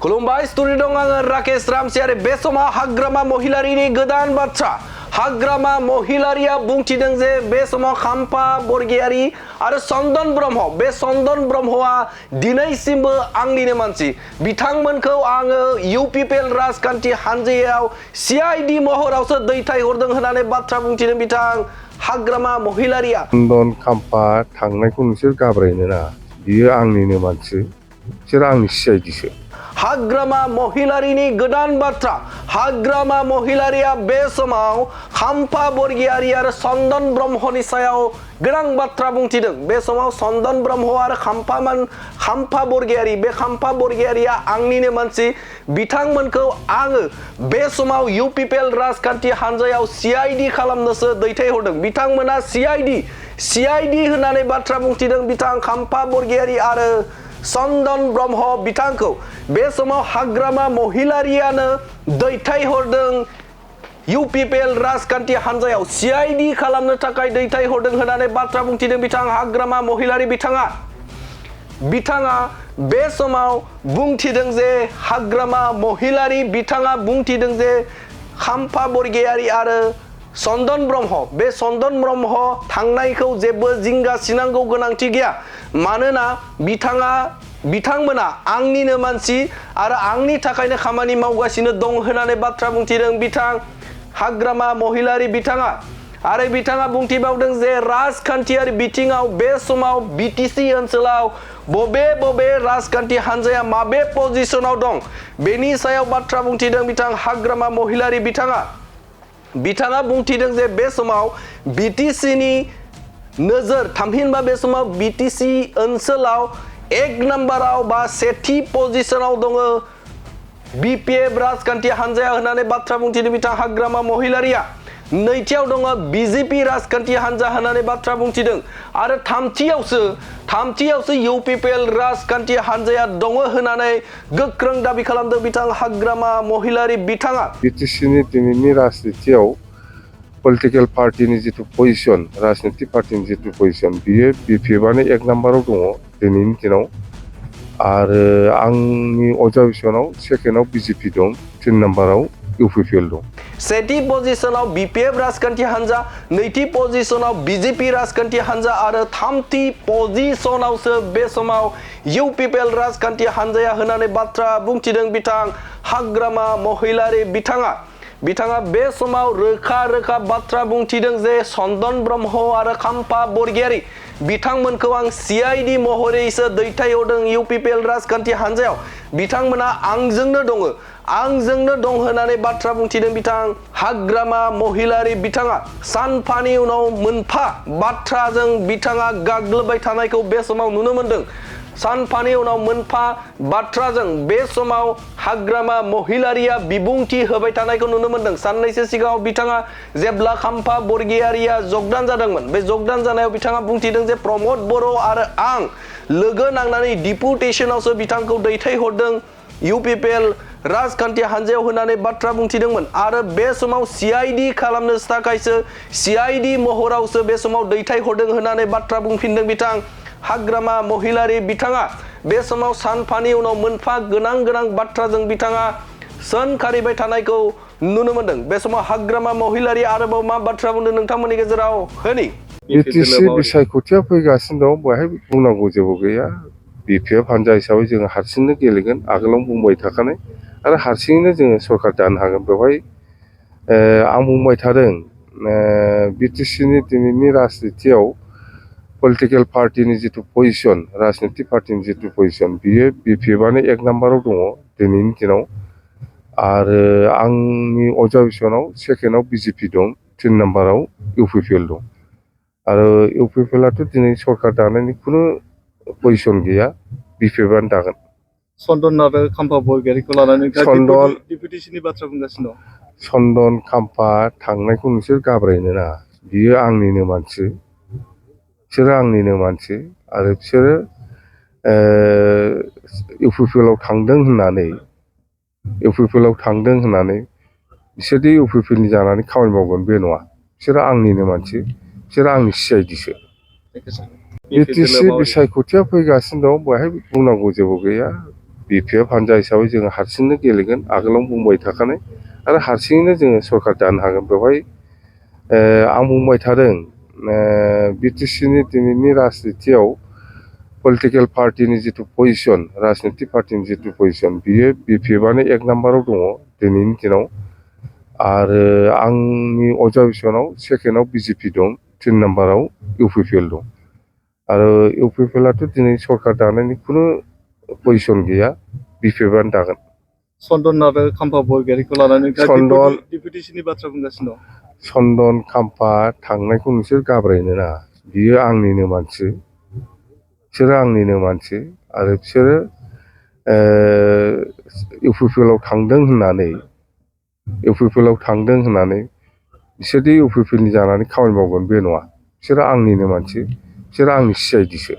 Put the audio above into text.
खुलुमबाय स्टुडिय' दं आङो राकेश रामसियारि बे समाव हाग्रामा महिलारिनि गोदान बाथ्रा हाग्रामा महिलारिया बुंथिदों जे बे समाव खाम्फा बरगयारि आरो चन्दन ब्रह्म बे चन्दन ब्रह्मआ दिनैसिमबो आंनिनो मानसि बिथांमोनखौ आङो इउपिपिएल राजखान्थि हानजायाव सिआइडि महरावसो दैथायहरदों होननानै बाथ्रा बुंथिदों बिथां हाग्रामा महिलारिया चन्दन खाम्फा थांनायखौ नोंसोर गाब्रायनो नाङा बियो आंनिनो मानसि बिसोर आंनि सिआइडिसो हाग्रामा महिलारिनि गोदान बाथ्रा हाग्रामा महिलारिया बे समाव खाम्फा बरगयारि आरो चन्दन ब्रह्मनि सायाव गोनां बाथ्रा बुंथिदों बे समाव चन्दन ब्रह्म आरो खाम्फा बरगयारि बे खाम्फा बरगयारिया आंनिनो मानसि बिथांमोनखौ आङो बे समाव इउपिपिएल राजखान्थि हानजायाव सिआइडि खालामनोसो दैथायहरदों बिथांमोना सिआइडि होननानै बाथ्रा बुंथिदों बिथां खाम्फा बरगयारि आरो चन्दन ब्रह्म बिथांखौ बे समाव हाग्रामा महिलारियानो दैथायहरदों इउपिपिएल राजखान्थि हानजायाव सिआइडि खालामनो थाखाय दैथायहरदों होननानै बाथ्रा बुंथिदों बिथां हाग्रामा महिलारि बिथाङा बे समाव बुंथिदों जे हाग्रामा महिलारि बिथाङा बुंथिदों जे खाम्फा बरगयारि आरो चन्दन ब्रह्म बे चन्दन ब्रह्म थांनायखौ जेबो जिंगा सिनांगौ गोनांथि गैया मानोना बिथांमोना आंनिनो मानसि आरो आंनि थाखायनो खामानि मावगासिनो दं होननानै बाथ्रा बुंथिदों बिथां हाग्रामा महिलारि बिथाङा बुंथिबावदों जे राजखान्थियारि बिथिङाव बे समाव बिटिसि ओनसोलाव बबे राजखान्थि हानजाया माबे पजिशनाव दं बेनि सायाव बाथ्रा बुंथिदों बिथां हाग्रामा महिलारि बिथाङा बुंथिदों जे बे समाव बिटिसिनि नोजोर थामहिनबा बे समाव बिटिसि ओनसोलाव एक नम्बराव बा सेथि पजिशनाव दङ बिपिएफ राजखान्थि हानजाया होननानै बाथ्रा बुंथिदों बिथां हाग्रामा महिलारिया नैथियाव दङ बिजेपि राजखान्थि हानजा होननानै बाथ्रा बुंथिदों आरो थामथियावसो इउपिपिएल राजखान्थि हानजाया दङ होननानै गोख्रों दाबि खालामदों बिथां हाग्रामा महिलारि बिथाङा बिटिसिनि दिनैनि राजनितियाव पलिटिकेल पार्टिनि जिथु पजिशन राजनितिक पार्टिनि जिथु पजिशन बियो बिपिएफआनो एक नाम्बाराव दङ दिनैनि दिनाव आरो आंनि अबजारभेशनाव सेकेन्डआव बिजेपि दं 3 नाम्बाराव इउपिपिएल दं सेथि पजिशनाव बिपिएफ राजखान्थि हानजा नैथि पजिशनाव बिजेपि राजखान्थि हानजा आरो थामथि पजिशनावसो बे समाव इउपिपिएल राजखान्थि हानजाया होननानै बाथ्रा बुंथिदों बिथां हाग्रामा महिलारि बिथाङा बे समाव रोखा बाथ्रा बुंथिदों जे चन्दन ब्रह्म आरो खाम्फा बरगयारि बिथांमोनखौ आं सिआइडि महरैसो दैथायहरदों इउपिपिएल राजखान्थि हानजायाव बिथांमोना आंजोंनो दं होननानै बाथ्रा बुंथिदों बिथां हाग्रामा महिलारि बिथाङा सानफानि उनाव मोनफा बाथ्राजों बिथाङा गाग्लोबबाय थानायखौ बे समाव नुनो मोनदों सानफानि उनाव मोनफा बाथ्राजों बे समाव हाग्रामा महिलारिया बिबुंथि होबाय थानायखौ नुनो मोनदों साननैसो सिगाङाव बिथाङा जेब्ला खाम्फा बरगयारिया जगदान जादोंमोन बे जगदान जानायाव बिथाङा बुंथिदों जे प्रमद बर' आरो आं लोगो नांनानै डिपुटेसनावसो बिथांखौ दैथायहरदों इउपिपिएल राजखान्थि हानजायाव होननानै बाथ्रा बुंथिदोंमोन आरो बे समाव सिआइडि खालामनो थाखायसो सिआइडि महरावसो बे समाव दैथायहरदों होननानै बाथ्रा बुंफिनदों बिथां हाग्रामा महिलारि बिथाङा बे समाव सानफानि उनाव मोनफा गोनां बाथ्राजों बिथाङा सोंखारिबाय थानायखौ नुनो मोनदों बे समाव हाग्रामा महिलारि आरोबाव मा बाथ्रा बुंदों नोंथांमोननि गेजेराव होनि बिटिसि बिसायख'थिया फैगासिनो दं बेवहाय बुंनांगौ जेबो गैया बिपिएफ हानजा हिसाबै जोङो हारसिंनो गेलेगोन आगोलावनो बुंबाय थाखानाय आरो हारसिङैनो जोङो सरकार दानो हागोन बेवहाय आं बुंबाय थादों बिटिसिनि दिनैनि राजनितियाव पलिटिकेल पार्टिनि जिथु पजिशन राजनितिक पार्टिनि जिथु पजिशन बियो बिपिएफआनो एक नाम्बाराव दङ दिनैनि दिनाव आरो आंनि अबजारभेशनाव सेकेन्डआव बिजेपि दं 3 नाम्बाराव इउपिपिएल दं आरो इउपिपिएलआथ' दिनै सरकार दानायनि खुनु पजिशन गैया बिपिएफआनो दागोन चन्दन आरो खाम्फा बरगयारिखौ लानानै डिपुटेसननि बाथ्रा बुंगासिनो दं चन्दन खाम्फा थांनायखौ नोंसोर गाब्रायनो नाङा बियो आंनिनो मानसि बिसोरो आंनिनो मानसि आरो बिसोरो इउपिपिएलआव थांदों होननानै बिसोरदि इउपिपिएलनि जानानै खामानि मावगोन बे नङा बिसोरो आंनिनो मानसि बिसोरो आंनि सिआइडिसो बिटिसि बिसायख'थिया फैगासिनो दं बेवहाय बुंनांगौ जेबो गैया बिपिएफ हानजा हिसाबै जोङो हारसिंनो गेलेगोन आगोलावनो बुंबाय थाखानाय आरो हारसिङैनो जोङो सरकार दानो हागोन बेवहाय आं बुंबाय थादों बिटिसिनि दिनैनि राजनितियाव पलिटिकेल पार्टिनि जिथु पजिसन राजनितिक पार्टिनि जिथु पजिसन बियो बिपिएफआनो एक नाम्बाराव दङ दिनैनि दिनाव आरो आंनि अबजारभेसनाव सेकेन्डआव बिजेपि दं 3 नाम्बाराव इउपिपिएल दं आरो इउपिपिएलआथ' दिनै सरकार दानायनि खुनु पजिसन गैया बिपिएफआनो दागोन चन्दन आरो खाम्फा बरगयारिखौ लानानै डिपुटेसननि बाथ्रा बुंगासिनो दं चन्दन खाम्फा थांनायखौ नोंसोर गाब्रायनो नाङा बियो आंनिनो मानसि बिसोरो आंनिनो मानसि आरो बिसोरो इउपिपिएलआव थांदों होननानै बिसोरदि इउपिपिएलनि जानानै खामानि मावगोन बे नङा बिसोरो आंनिनो मानसि बिसोरो आंनि सिआइडिसो